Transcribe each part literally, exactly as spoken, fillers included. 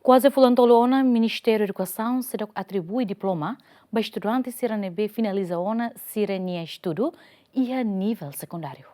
Kuaze fulan tolu ona, Ministériu Edukasaun seidauk atribui diploma ba estudante sira ne'ebé finaliza ona sira-nia estudu iha nivel sekundáriu.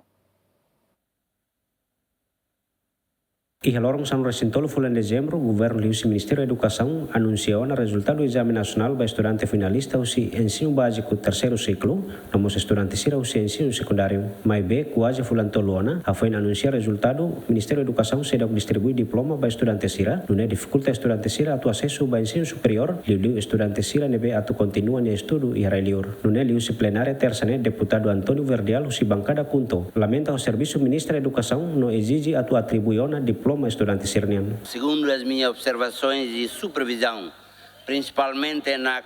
Iha loron sanulu-resin-tolu fulan Dezembru, Governu liuhusi Ministériu Edukasaun anunsia ona rezultadu ezame nasionál ba estudante finalista husi ensinu báziku terseiru siklu, no mós estudante sira husi ensinu sekundáriu. Maibé, kuaze fulan tolu ona, hafoin anunsia rezultadu, Ministériu Edukasaun seidauk distribui diploma ba estudante sira, nune'e difikulta estudante sira atu asesu ba ensinu superiór, liuliu estudante sira ne'ebé atu kontinua nia estudu iha rai-liur. Nune'e liuhusi plenária tersa ne'e, Deputadu António Verdial husi bankada KHUNTO lamenta ho servisu Ministra Edukasaun no ezije atu atribui ona diploma estudante sira-nian. Segundo as minhas observações e supervisão, principalmente na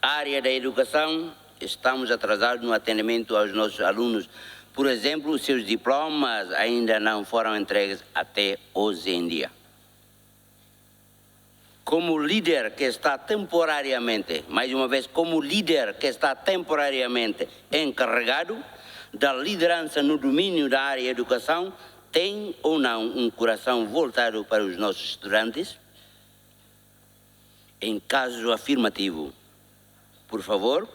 área da educação, estamos atrasados no atendimento aos nossos alunos. Por exemplo, os seus diplomas ainda não foram entregues até hoje em dia. Como líder que está temporariamente, mais uma vez, como líder que está temporariamente encarregado da liderança no domínio da área educação, tem ou não um coração voltado para os nossos estudantes? Em caso afirmativo, por favor,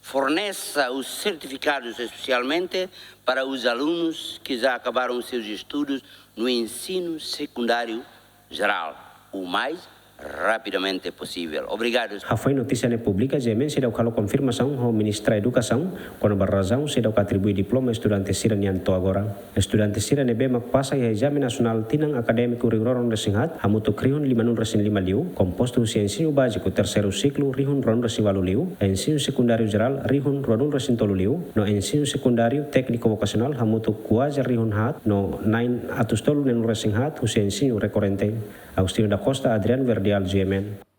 forneça os certificados especialmente para os alunos que já acabaram seus estudos no ensino secundário geral, o mais rapidamente possível. Obrigado. Hafoin notísia ne'e publika, GMN seidauk halo konfirmasaun ho Ministra Edukasaun kona-ba razaun seidauk atribui diploma estudante sira-nian to'o agora. Estudante sira ne'ebé mak pasa iha ezame nasionál tinan akadémiku rihun ruanulu-resin-haat hamutuk rihun limanulu-resin-lima liu, kompostu husi ensinu báziku terseiru siklu rihun ruanulu-resin-ualu liu, ensinu sekundáriu jerál rihun ruanulu-resin-tolu liu, no ensinu sekundáriu tékniku vokasionál hamutuk kuaze rihun haat no na'in atus tolu neenulu-resin-haat husi ensinu rekorrente. Agostinho da Costa, Adriano Verdial, GMN.